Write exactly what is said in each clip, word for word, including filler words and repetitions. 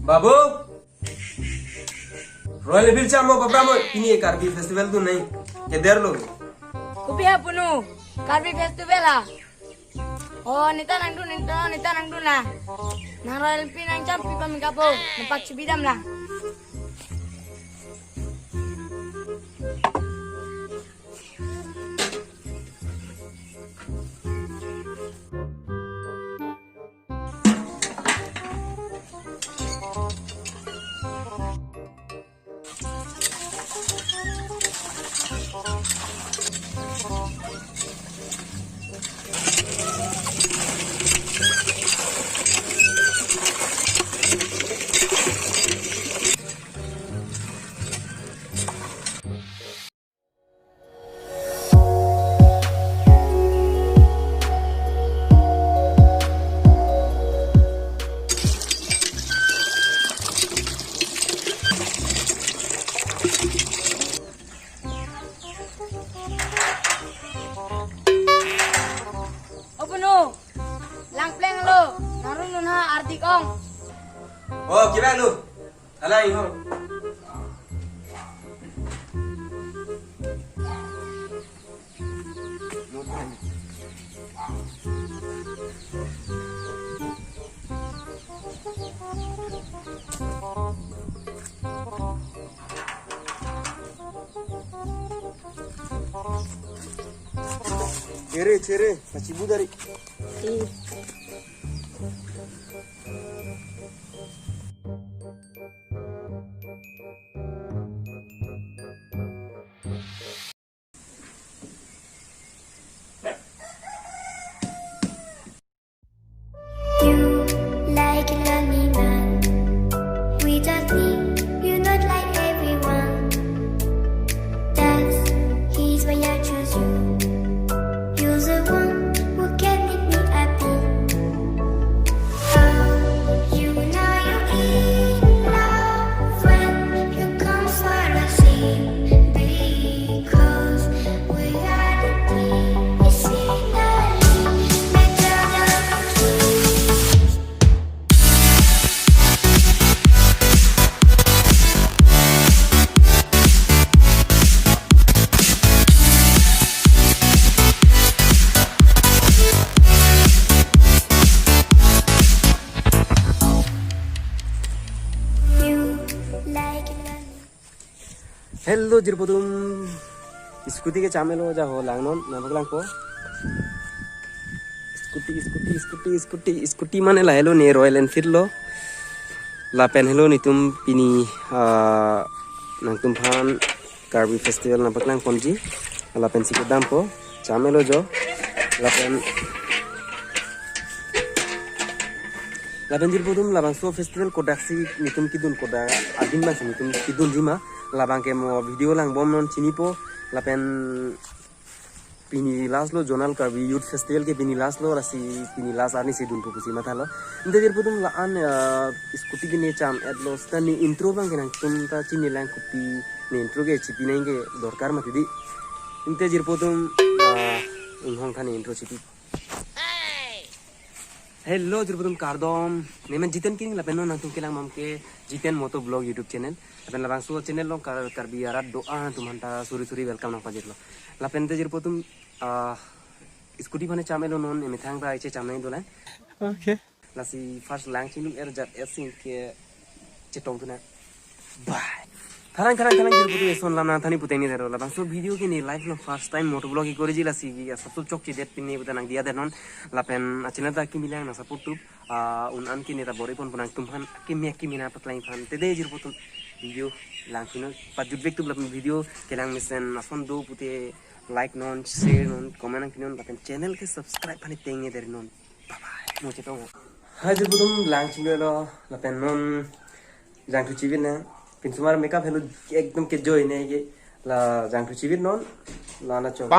Babu! Royal Enfield cham mo, bapra mo, pini Karbi Festival dun nai. Keder lo. Kopi ha punu? Karbi Festival ha? Oh, neta nangdun, neta, neta nangdun na. Nang Royal Enfield nangcham pi pamika po. Napak chibi dam na. O punu, langpleng lo, narun nunha ardik ong. Oh, kira lo. Alang ho. Chere, chere, pachibu dari. You like a lonely man. Without me, you're not like everyone. That's he's why I choose you. You're the one who can make me happy. Oh, you know you're in love when you come for a sip, because we are the king, we sing the lead, make the love. Hello, jirpo atum. Scooty ke cham-et lo, ja ho langnon, nangpaklangpo. Scooty, scooty, scooty, scooty, scooty mane lahelo, ne Royal Enfield lo. Lapen helo netum pini, ah, nangtumphan Karbi Festival nangpaklangponji. Lapensi kedampo. Cham-et lo jo. Lapen, lapen jirpo atum, labangso festival kodaksi netum kedun, kodak adim bangsi netum kedunji ma, labang ke mo video langbomnon chinipo. Lapen pini last lo, Zonal Karbi Youth Festival ke pini last lo, lasi pini last arnisi dunpo pusi mathalo. Ante jirpo atum, la-an, eh, scooty ke ne cham-et lo, seta ne intro bang ke nangtum ta chinilang, kopi ne intro ke chipi nang ke dorkar mati di. Ante jirpo atum, ah, inghong tha ne intro chipi. Hello, jirpo atum kardom. Nemen Jiten Kiring lapen non nangtum kelang mam ke Jiten Moto Vlog YouTube channel. Lapen labangso channel along Kar-, Karbi arat do-an atum aphanta suri suri welcome nangpajirlo. Lapen te jirpo atum, ah, scooty aphan cham-et lo non, emethang ta iche cham nang dolang. Okay. Lasi first lang chingdun er jat er sing ke chetong tuna. Bye. Tharang, tharang, tharang, jirpo atum, eson lam nangthan-ik pute ne dero. Labangso video ke ne life along first time motovlog ke korji, lasi ke asapso chokchedet pine puta nangdiya denon. Lapen achannel ta kimi lang nang support tup. Ah, un an ke ne ta bor-iponpo nangtumphan, kimi kimi nangpaklangji aphan. Te dei jirpo atum, video langthunon, pajut vek tup lapen video kelang mesen ason do pute like non, share non, comment nangpinon, lapen channel ke subscribe aphan tengne derinon. Bye bye. Mo chetong. Hai jirpo atum, lang chingdun lo, lapen non jangthu chivit nang. Pinsomar makeup helo ekdom kejoi ne ke. La jangthu chivit non, la-an achok.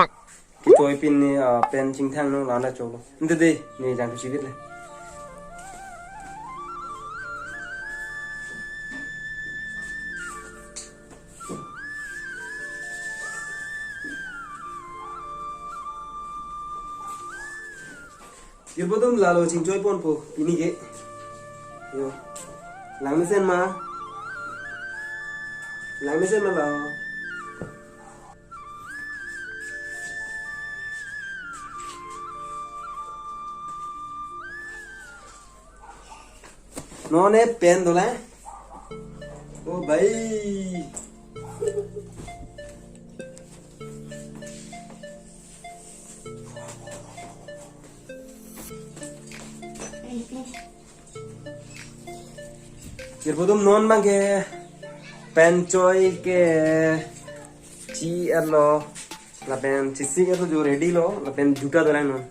Kechoi pin ne, ah, pen chingthang non, la-an achoklo. Ante dei, ne jangthu chivit le. Jirpo atum, lalo chingchoiponpo pini ke. Yo. Langmesen ma. Langmesen ma lo. Non e pen dolang. Oh, bhai. Jirpo atum, non abangke pen choi ke chi-etlo, lapen chesik-etlo, jo ready lo, lapen juta dolang non.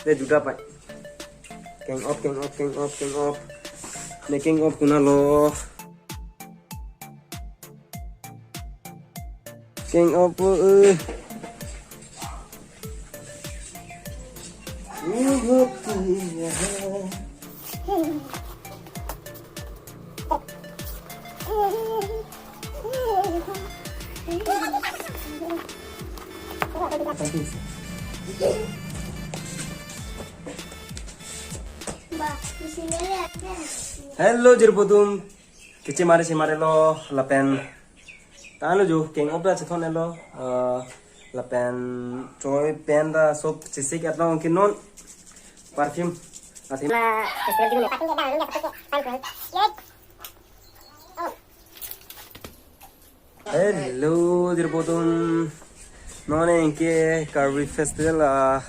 De juta pai. Keng-op, keng-op, keng-op, keng-op. Ne keng-op konat lo. Keng-op, eh. Hello, jirpo atum. Kechemari chemari lo lapen. Tanglo jo, keng-op ta chethon-etlo, eh, lapen choi pen ta sob chesik-etlo, anke non perfume. Asin. Hello, jirpo atum. Non anke Karbi Festival, ah,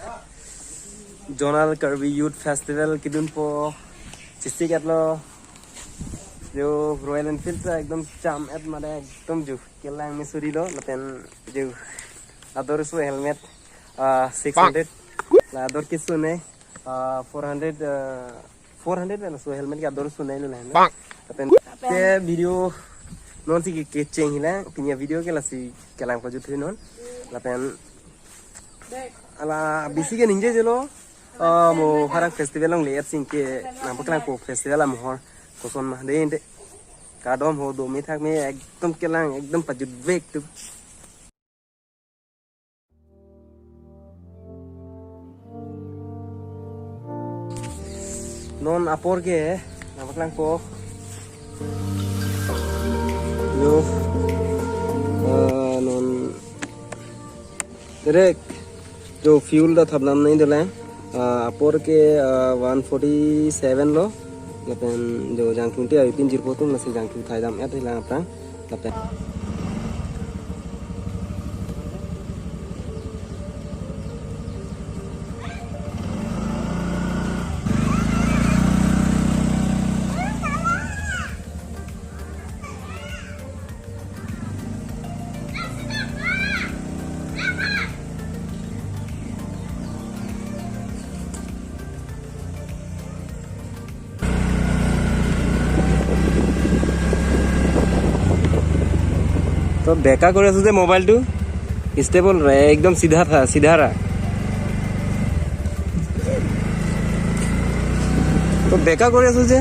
Zonal Karbi Youth Festival kedunpo, chesik-etlo. Jo Royal Enfield ta ekdom cham-et mane ekdom jo kelang mesuri lo, lapen jo ador so helmet, ah, six hundred. La ador ke so ne, ah, four hundred, ah, four hundred laso helmet ke ador so ne lo na. Bang. Lapen te video non si ke kecheng hila, pini avideo ke lasi kelang pajut ri non. Lapen hala bisi ke ningje jelo. Ah, mo harak festival along le-et si ke nangpaklangpo festival amohor koson ma de inte. Kardom ho, dome thakme, ekdom kelang, ekdom pajut vek tu. Non apor ke nangpaklangpo. Yo. Eh, non direct jo fuel ta thapnam nai dolang. Ah, apor ke, ah, one forty-seven lo. Lapen jo jangthu te avi pin jirpo atum, lasi jangthu thai dam-et hilang aphrang. Lapen. তো বেকা কৰি আছো যে মোবাইলটো, ষ্টেবল ৰে, একদম চিধা থা, চিধা ৰা। তো বেকা কৰি আছো যে।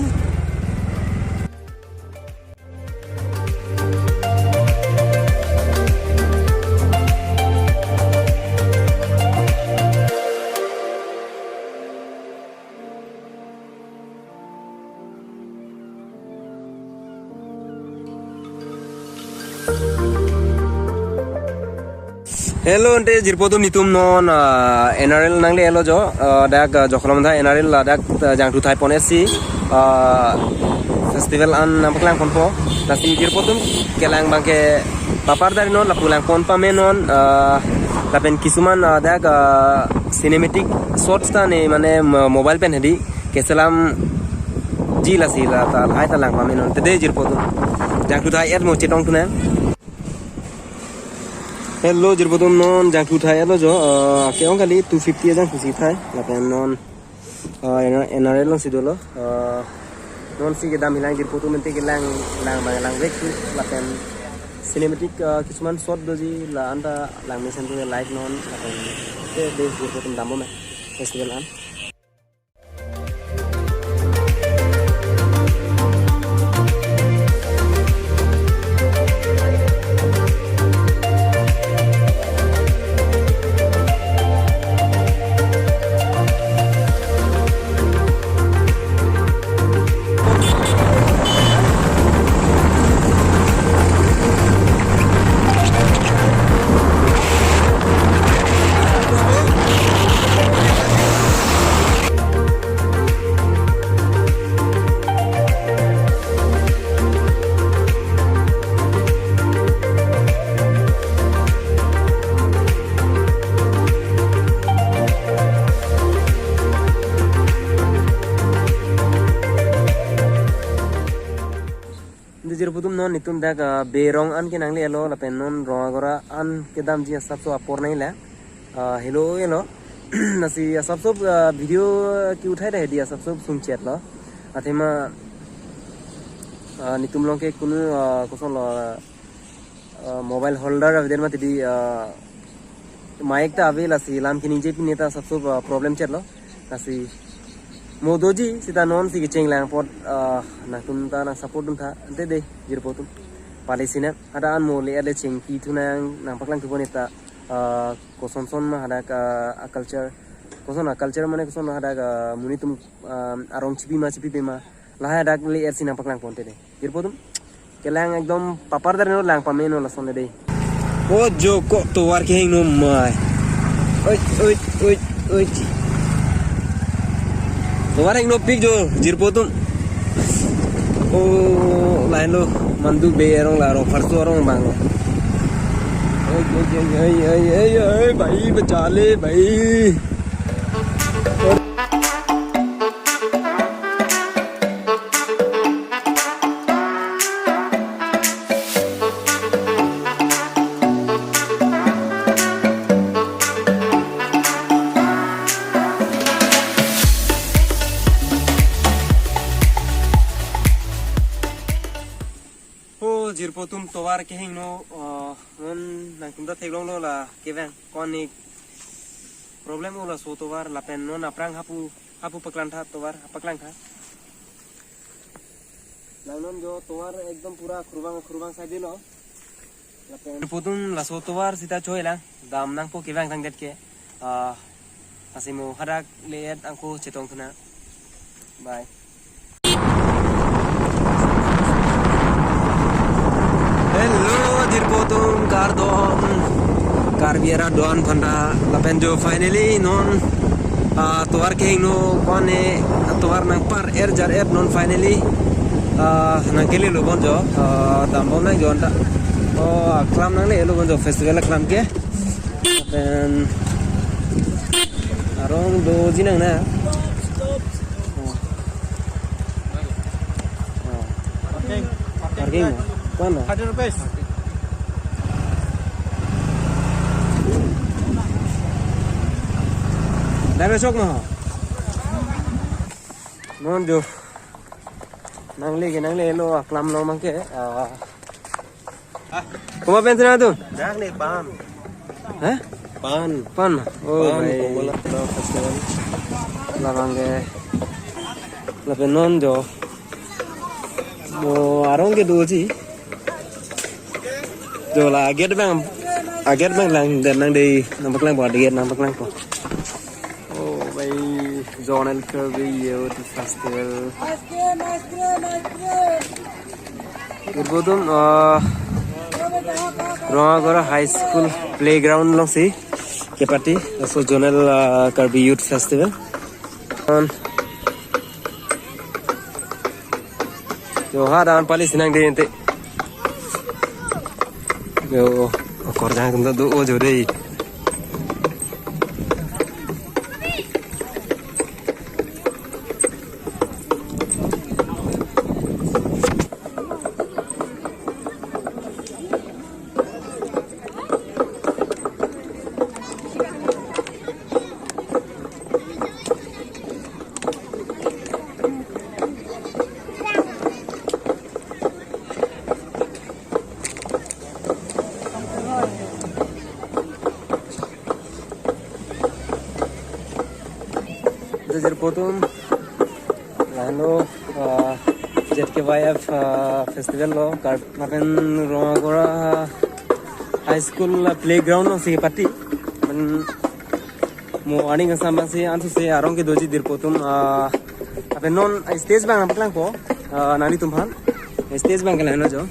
Hello, ante jirpo atum, netum non, ah, N R L nangle-etlo jo, ah, dak, ah, Jokholom tha N R L ladak, ah, jangthu thai pon-et si, ah, festival an nangpaklang ponpo. Lasi jirpo atum kelang abangke papar dari non, lapu lang pon pame non, ah, lapen kisuman, ah, dak, ah, cinematic shots ta ne mane mo-, mobile pen hedi keselam ji, lasi la ta lahai ta lang pame non. Te de jirpo atum, jangthu thai-et mo chetong thu nang. Hello, jirpo atum, non jangthu thai-etlo jo, ah, ke-ong kali two fifty ajangthu si thai, lapen non, ah, N R L along si dolo, ah, non si kedam hilang jirpo atum, ante kelang, lang abang lang vek tu, lapen cinematic, ah, kisuman shot doji la-an ta lang mesen tu like non, lapen te de jirpo atum dampo me festival an. Putum non netum dak, ah, Berong an ke nangle-etlo lapen non Rongagora an kedamji asapso apor nangjilang. Ah, hello, hello. Lasi asapso, ah, video ke-uthai dei, asapso sungchetlo. Athema, ah, netum along ke kunu, ah, kosonlo, ah, mobile holder avedet mati dei, ah, mic ta ave, lasi lam keningje pine ta asapso, ah, problem chetlo. Lasi mo doji seta nonsi kechenglang apot, ah, nangtum ta nang support duntha. Ante dei, jirpo atum. Pale sinang, hadak an mo le-et le chengki thunang, nangpaklang thupo neta, ah, kosonson ma hadak, ah, a culture. Koson a culture mane koson hadak, ah, monit atum, ah, arong chipi ma chipipe ma. Lahai hadak le-et si nangpaklangpo ante dei. Jirpo atum. Kelang ekdom papar dar no lang pame no lason dei. O jo ko tovar kehingno mai. Oi, oi, oi, oi. Tovar hingno pik jo, jirpo atum. O lain lo, Mandu Berong la arong, Pharso arong abang lo. Oi, oi, oi, bhai, bacha le, bhai. O jirpo atum, tovar kehingno, ah, non nangtum ta theklonglo la kevang ko-an ik problem o laso tovar lapen non aphrang hapu, hapu paklangtha tovar, paklangtha. Langnon jo tovar ekdom pura khurvang khurvang sai dilo. Lapen putum laso tovar seta choi lang, dam nangpo kevang tangdet ke. Ah, lasi mo hadak le-et angko chetong thunang. Bye. Hello, jirpo atum, kardom. Karbi arat do-an aphanta lapen jo finally non, ah, tovar kehingno ko-an ne, ah, tovar nangpar-er jar-et non finally, ah, nangkelelo bon jo, ah, dambom nang jo anta. O, aklam nanglelo bon jo festival aklam ke. Lapen arong doji nang na. Oh. Oh. Parking. Parking. Parking. Mana? Hundred rupees. Dari besok mah. Non jo. Nangle ke nanglelo aklam along abang ke. Ah. Komat pen sinang atum? Dak ne pan. Hah? Pan. Pan ma? Oh, pan, bhai. Komala Festival. Labang ke. Lapen non jo. Mo arong kedoji. Jo la gate abang. A gate abang lang, dan nang dei, nangpaklangpo, a gate nangpaklangpo. Oh, bhai, Zonal Karbi Youth Festival. Ice cream, ice cream, ice cream. Jirpo atum, ah, Rongagora High School playground alongsi kepati, laso Zonal, ah, Karbi Youth Festival. An. Jo, hadak an pale sinang dei ante. Jo, akorjang atum ta do-o jo dei. Jirpo atum, lahenlo, ah, Z K Y F, ah, festival lo, kar-, lapen Rongagora High School, ah, playground alongsi kepati. Lapen mo aning kangsam abangsi ansose arong kedoji jirpo atum, ah, lapen non, ah, stage abang nangpaklangpo, ah, nanglitum aphan. Stage abang ke lahenlo jo.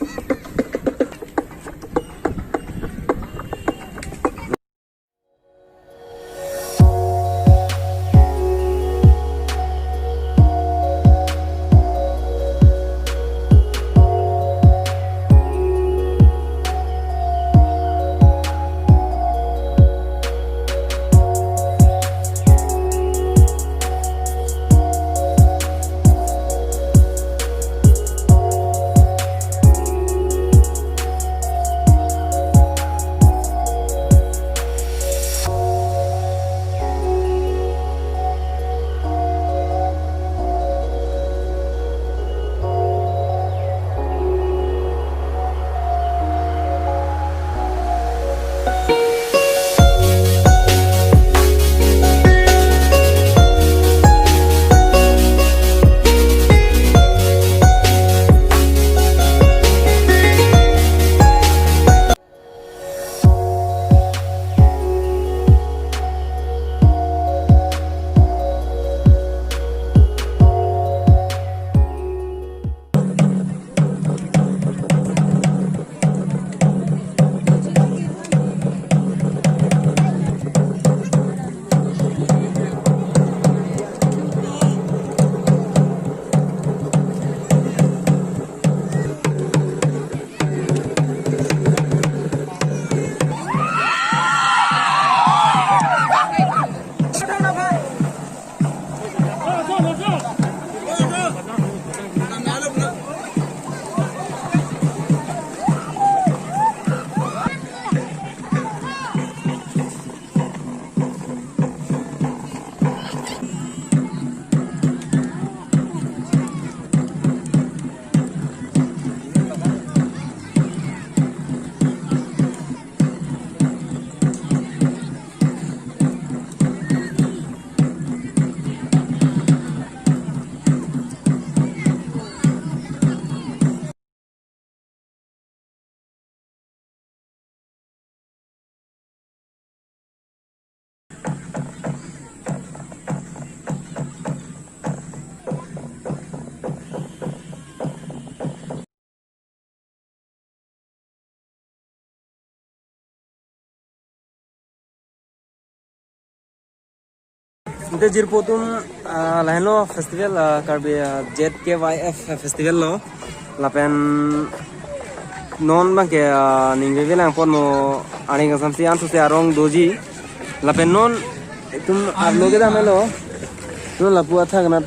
Ante jirpo atum, ah, lahenlo festival, ah, Karbi, ah, Z K Y F festival lo. Lapen non abangke, ah, ningve lang pon mo aning kasamsi ansose arong doji. Lapen non itum arlo kedam lo. Non lapu athak nat,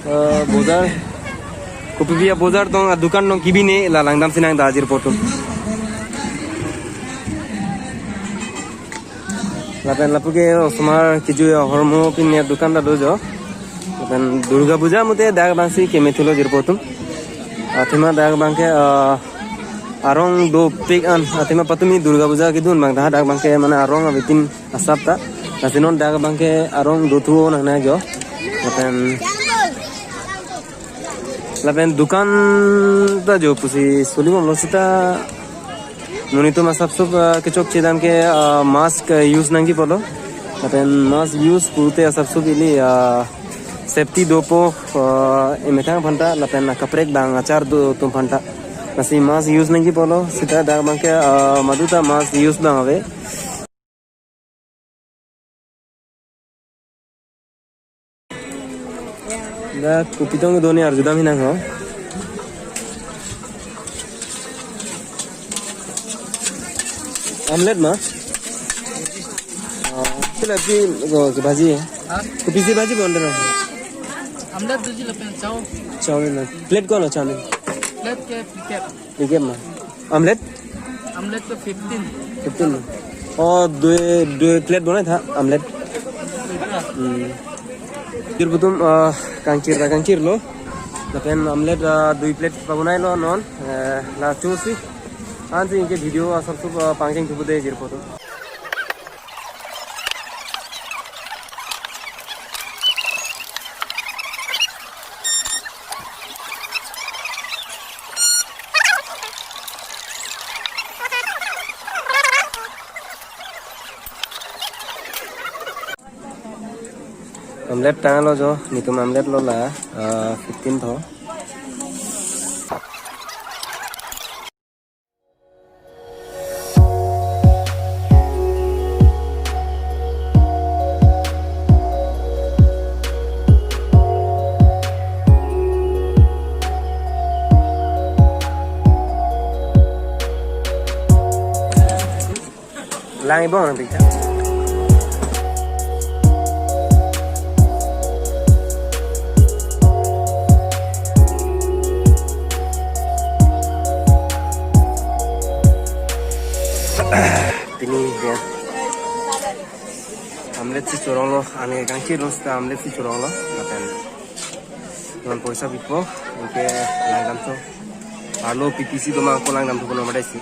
ah, bojar. Kopi biya bojar tong, ah, dukan tong kibine la langdamsi nangda jirpo atum. Lapen lapu ke osomar kiju ahormu pin ya dukan ta dojo. Lapen Durga Puja mute dak abangsi kemethulo jirpo atum. Athema dak abangke, ah, arong dopik an. Athema patumi Durga Puja kedun abang dak abangke mane arong abitin asap ta. Lasi non dak abangke arong dothu nang na jo. Lapen, lapen dukan ta jo pusi suli bomlo seta. Monit atum asapsop, ah, kechokche dam ke, ah, mask, ah, use nangji pulo. Lapen mask use pute asapsop ili, ah, safety dopo, ah, emethang aphanta lapen akaprek bang achar do atum aphanta. Lasi mask use nangji pulo, seta dak abangke, ah, maduta mask use bang ave. Dak kopi tong doni arjudam hinang ho. Omelette ma? Oh, sila pi ko ki bhaji hai? Ha? Kopi si bhaji bon raha hai? Omelette doji lapen chow. Chow na. Plate ko na chow? Plate ke piket. Piket ma. Omelette? Omelette to fifteen. Fifteen. Oh, dui, dui plate bonai tha omelette. Hmm. Jirpo atum, ah, kangkir ta kangkirlo. Lapen omelette, ah, dui plate pabonailo non. Eh, la chosi. Ansi anke video asapsop, ah, pangcheng thupo de jirpo atum. Omelette tanglo jo, netum omelette lo la, ah, fifteen tho. Lang ibong ang pika. Pini ya. Omelette si choronglo, ani kangkirlo seta omelette si choronglo, lapen non poisa pipo, anke langdamthu. Arlo P P C doma ko langdamthu kono madai si.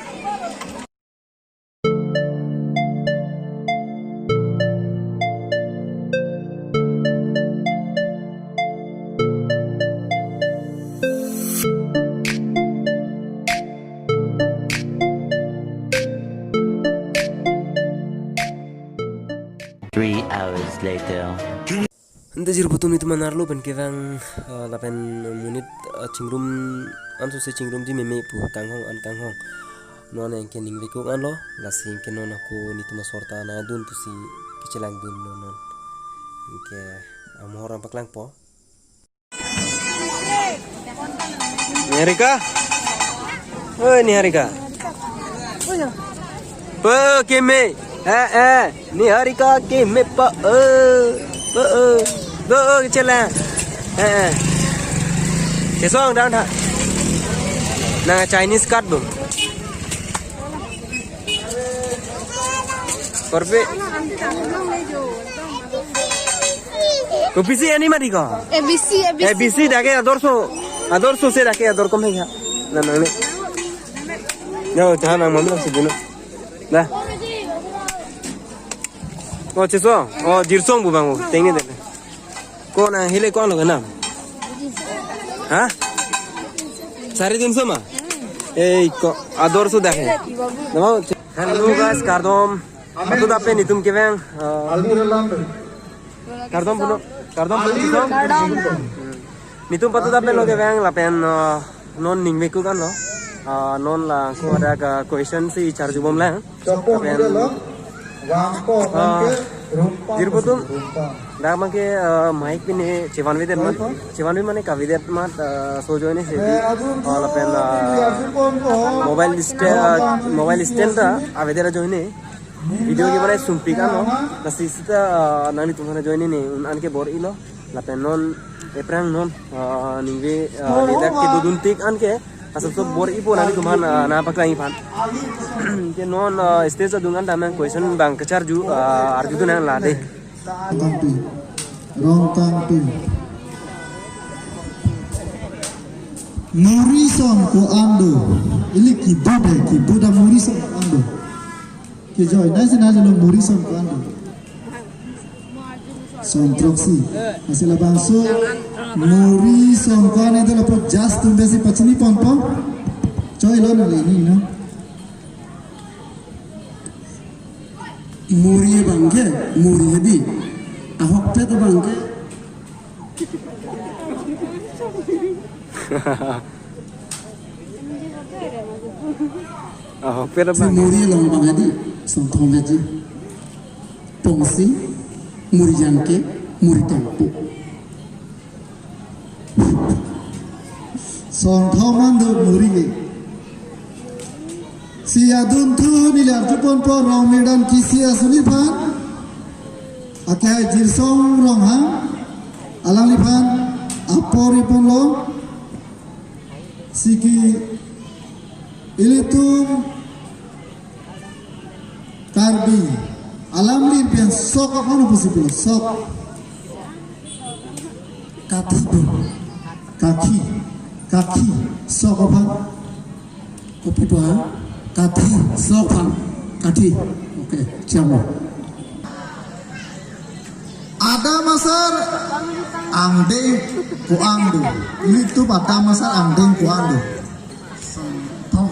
Three hours later. Ante jirpo atum netum arlo pen kevang, ah, lapen monit, ah, chingrum ansose chingrumji meme pu kanghong an kanghong. Non anke ningvekok anlo, lasi anke non ako netum asor ta nangdun pusi kechelangdunlo non. Anke amohor an paklangpo. Niharika? Oi, Niharika. Pe keme. Eh, eh. Niharika keme pa. Eh. Pe, eh. Do, eh, chela. Eh, eh. Kesong dang tha. Nang Chinese cut bo. Korpe. Kopisi ani mati ko? A B C, A B C. A B C dak ke ador so. Ador so se dak ke ador kom hai ya. Na nang ne. Yo, jahan nang mamla si dino. Na. Oh, cheso. Oh, Jirsong bu bang bu. Tengni de. Ko nang hile ko lo na? Ha? Sare tinso ma? Ei, ko ador so dak hai. Nama? Hello guys, kardom. Patut ape netum kevang. Ah, kardom pulo, kardom pulo, cheso. Kardom. Hmm. Netum patut ape lo kevang lapen, ah, non ningvekok anlo. Ah, non la ko ada ka question si charju bomlang. Lapen, ah, Jirpo atum, dak abangke, eh, mic pine chevanvedet amat, chevanve mane kavedet amat, eh, so ajoine si, eh, lapen, eh, mobile stand, eh, mobile stand ta avedet ajoine. Video ke banai sumpik ano, lasi sita, eh, nanglitum aphan ajoine ne un-an ke bor-ilo, lapen non aphrang non, eh, ningve, eh, ladak kedodun tik an ke, asap so bor-ipo nanglitum aphan, eh, nangpaklangji aphan. Ke non, eh, stage adung an damnang question abang kacharju, eh, arjudun nang lade. Kangpi. Rong kangpi. Muri ason ko-an do. Ili kibut hai, kibut a muri ason ko-an do. Kejoi, nai si nai jalo muri ason ko-an do. Son throksi. Lasi labangso muri ason ko-an do lapu judge atum pensi pachini ponpo. Choi lo na le ni no. Muri abangke, muri hedi. Ahokpet abangke. Ahokpet si abang. Muri along abang hedi, son thom hedi. Pongsi, muri jangke, muri tongpo. Son thom an do muri ke. Si adunthu neli arju ponpo Rongmirdan Kisi asuni aphan. Akehai Jirsong Ronghang. Alangliphan apor iponlo. Siki ilitum Karbi alam lir pen sok aphan pusi pulo sok. Kathi do. Kathi. Kathi. Sok aphan. Kopi pa? Kathi. Sok aphan. Kathi. Oke, chamo. Adam asar angdeng ko-an do. Ilitum Adam asar angdeng ko-an do. Son thom.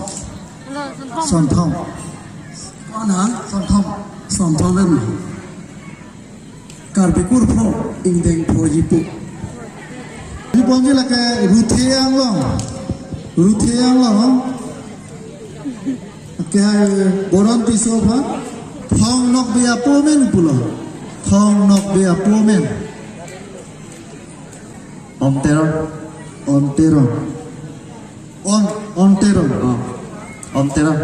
Son thom. Ko-an ha? Son thom. Son thom em. Karbi kurpho ingdeng pho jipu. Di ponji lake Ruthe Anglong. Ruthe Anglong. Ke hai Boron Tisso aphan. Thong Nokbe apo amen pulo. Thong Nokbe apo amen. Om Teron. Om Teron. On, On Teron. Oh. Om Teron.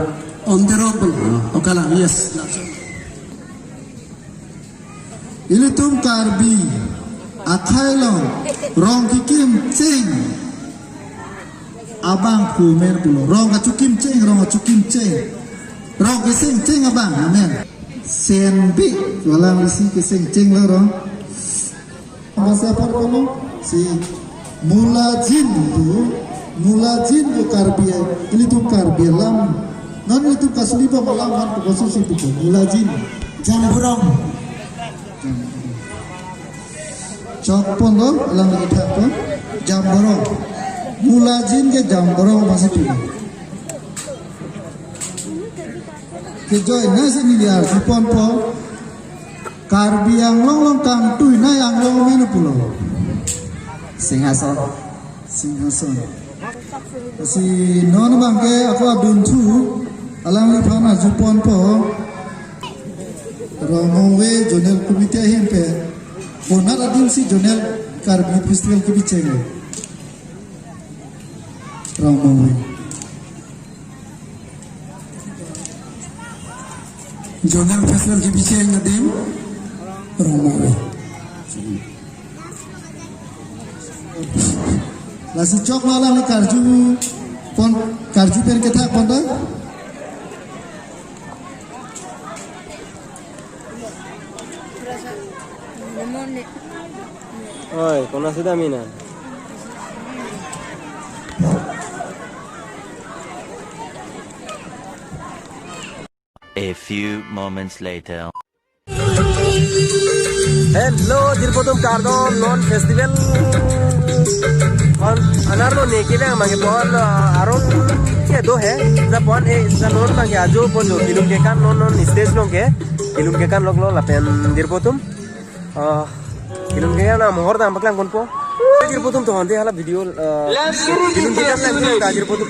Om Teron pun. Oh. Okala, yes. Ilitum Karbi akhei along rong kekimcheng abang pu amen pulo. Rong kachokimcheng, rong kachokimcheng. Rong kesengcheng abang, amen. Senbi, walang isi kesengcheng lo rong. Masa apa kono? Si Mulajin tu, Mulajin tu Karbi, ilitum Karbi alam. Non ilitum kasuli pa malam han tu kasu si tu Mulajin. Jamborong. Chok ponlo, alam lagi thak pon. Jamborong. Mulajin ke Jamborong masih tu. Kejoi nasi neli arju ponpo. Karbi Anglong along kangtui nai Anglong amen pulo. Singhason. Singhason. Si non abangke ako adunthu alangliphan arju ponpo. Rongmongve Zonal Committee ahin pen. Bonat adim si Zonal Karbi Festival kebicheng. Rongmongve. Zonal Festival kebicheng adim Rongmongve. Lasi chok malam ni karju pon, karju pen kethak pon ta. Oi, konat si dam ina? A few moments later. Hello, jirpo atum kardom, non festival. Pon anerlo ne kevang abangke pon, uh, aron ke do he. Sa pon e, sa non abangke ajo pon jo. Kelun kekan non non stage along ke. Kelun kekan lok lo lapen jirpo atum. Ah, kelun ke na mohor dam paklang ponpo. Jirpo atum to hande hala video, ah, kelun ke kan lang ta jirpo atum.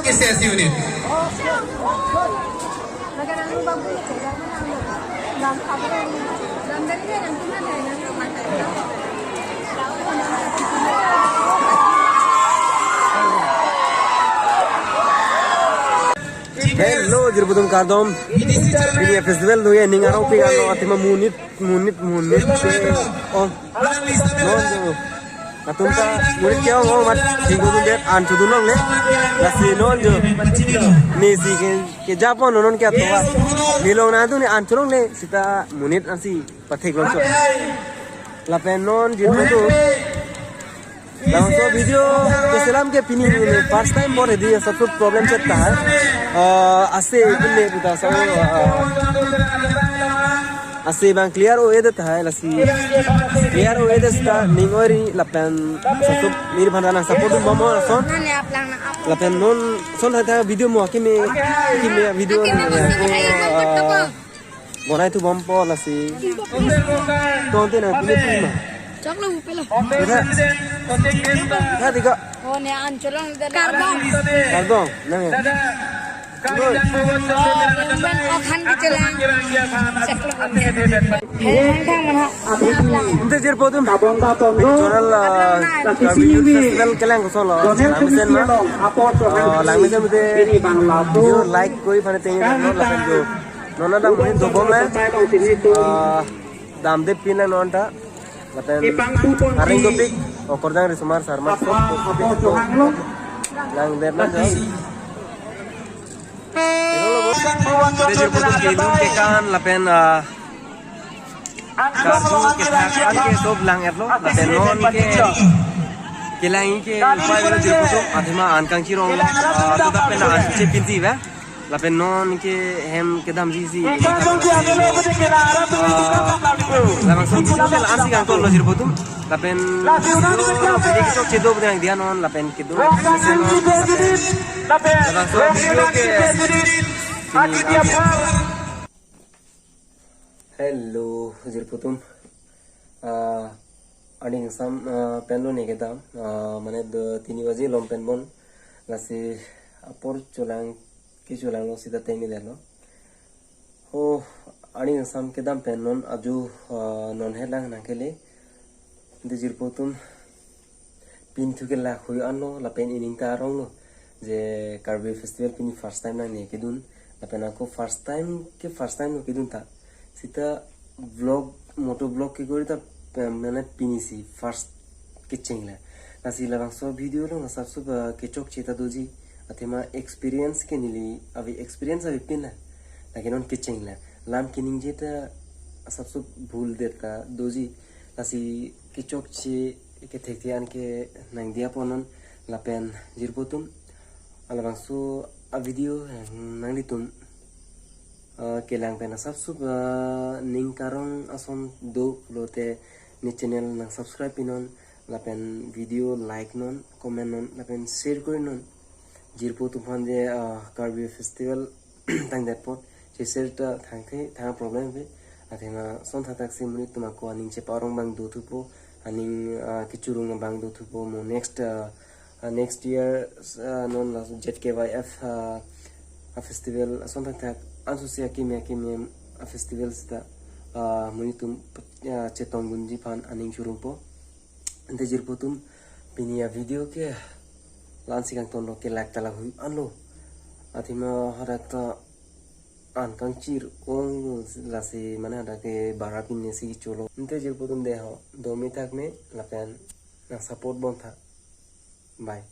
K C S unit. Hello, jirpo atum kardom. Pini festival do ye ning arong pik arlo athema monit, monit, monit ke ong. Non do. Atum ta monit ke ong ong mat tingko dun det an chodun longle. Lasi non do. Nesi ke, kejapon non ke atoa. Nilong na dun an cholongle sita monit ansi pathek longchot. Lapen non jirpo atum. Labangso video keselam ke pini first time bor hedi asap problem chet tahai. Ah, ase pini puta sa, ah, ase bang clear o-e det tahai lasi. Clear o-e det sita ning ori lapen asap mir bhanda nang support dun bomnon ason. Lapen non son hata video mo akimi, akimi video ni, ah, bonai thu bompo lasi. Tonte nang pini pini ma. Choklo upelo. Kita. Kita tiga. Oh, ne an cholong de. Kardom. Kardom. Nang ya. Oh, ne men okhan ke chelang. Choklo. Hei, hang thang mana? Ante jirpo atum. Channel, ah, Karbi Youth Festival kelang kosonlo. Langmesen ma. Ah, langmesen mate. Video like kori aphan thank you, lapen jo. Non ta monit dobom le. Ah, damde pin non ta. Lapen areng dopik, okorjang risomar sarmar so. Langdet non jo. Ante jirpo atum ke inut ke kan lapen, ah, karju kethak an ke sob lang-etlo, lapen non ke kelang ke upai avelo jirpo atum, athema an kangchirong, ah, to ta pen an che pinti ba. Lapen non ke hem kedamji si. Ah, labangso video ke la-ansi kangtonlo jirpo atum. Lapen video video kechokche do nangdiya non lapen kedo. Labangso video ke. Hello, jirpo atum. Ah, arni kangsam, ah, penlo ne kedam. Ah, mane do tini baji lom pen bon. Lasi apor cholang, kecholanglo sita tengni detlo. Oh, arni kangsam kedam pen non aju, ah, non helang nangkele. Ante jirpo atum pini thu ke la hui anlo lapen ining ta aronglo je Karbi Festival pini first time nangne kedun, lapen ako first time ke first time lo kedun ta sita vlog, moto vlog ke kori ta, eh, mane pini si first kecheng le. Lasi labangso video along asap sup, eh, kechokche ta doji, athema experience ke neli ave experience ave pin la. Lake non kecheng la. Lam keningje ta asap sup bhul det ta doji. Lasi kechokche kethekthe an ke nangdiya ponnon lapen jirpo atum. Labangso a video nanglitum, ah, kelang pen asap sup, ah, ning karong ason do pulote ne channel nang subscribe pinon lapen video like non, comment non, lapen share korinon. Jirpo atum aphan je, ah, Karbi Festival tangdet apot, cheser ta thangthe, thang problem ave. Athema son thakthak si monit atum ako aning chepa-arong abang dothupo, aning, ah, kechurung abang dothupo, mo next, ah, ah, next year, ah, non la Z K Y F, ah, a festival, ah, son thakthak, anso si akimi akimi a festival sita, ah, monit atum, ah, chetong dunji aphan aning churungpo. Ante jirpo atum pini a video ke la-ansi kangtonlo, kelak ta la hui anlo. Athema hadak ta an kangchirong lasi mane hadak ke bara pine si cholo. Ante jirpo atum deiho, do me thak me lapen nang support bontha. Bye.